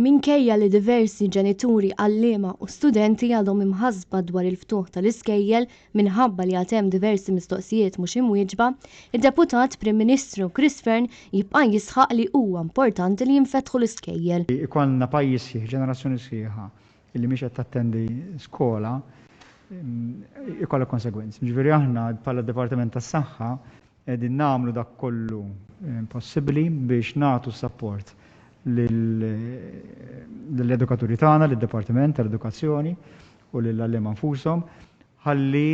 Minkejja li diversi ġenituri, għalliema u studenti għadhom imħassba dwar il-ftuħ tal-iskejjel minħabba li għad hemm diversi mistoqsijiet mhux imwieġba, id-Deputat Prim Ministru Chris Fearne jibqa' jisħaq li huwa importanti li jinfetħu l-iskejjel. Ikollna pajjiż sħiħ, ġenerazzjoni sħiħa li mhix qed tattendi skola, ikollha konsegwenzi. Jiġifieri aħna bħala Dipartiment tas-Saħħa Qegħdin nagħmlu dak kollu possibbli biex nagħtu s-sapport lill-edukaturi tagħna, lid-Dipartiment tal-Edukazzjoni u lill-għalliema nfushom ħalli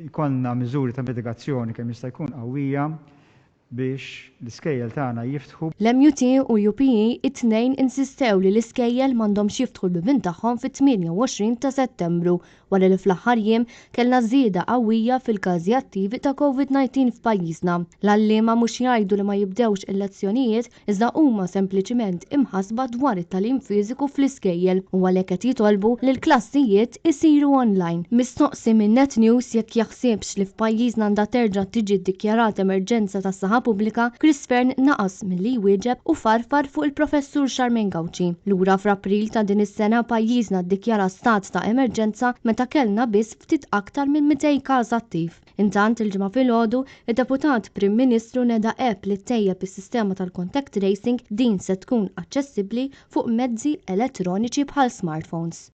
jkollna miżuri ta' mitigazzjoni kemm jista' jkun qawwija biex l-iskejjel tagħna jiftħu. L-MUT u UPE it-tnejn insistew li l-iskejjel m'għandhomx jiftħu l-bibien tagħhom fit-28 ta' Settembru wara li fl-aħħar jiem kellna żieda qawwija fil-każi attivi ta' Covid-19 f'pajjiżna. L-għalliema mhux jgħidu li ma jibdewx il-lezzjonijiet iżda huma sempliċiment imħassba dwar it-tagħlim fiżiku fl-iskejjel u għalhekk qed jitolbu li l-klassijiet isiru online. Mistoqsi minn Net News jekk jaħsibx li f'pajjiżna għandha terġa' tiġi ddikjarata emerġenza tas-saħħa pubblika, Chris Fearne naqas milli jwieġeb u farfar fuq il-Professur Charmaine Gauci. Lura f'April ta' din is-sena pajjiżna ddikjara stat ta' emerġenza meta kellna biss ftit aktar minn 200 każ attiv. Intant il-Ġimgħa filgħodu, id-Deputat Prim Ministru neda app li ttejjeb is-sistema tal-contact tracing din se tkun aċċessibbli fuq mezzi elettroniċi bħal smartphones.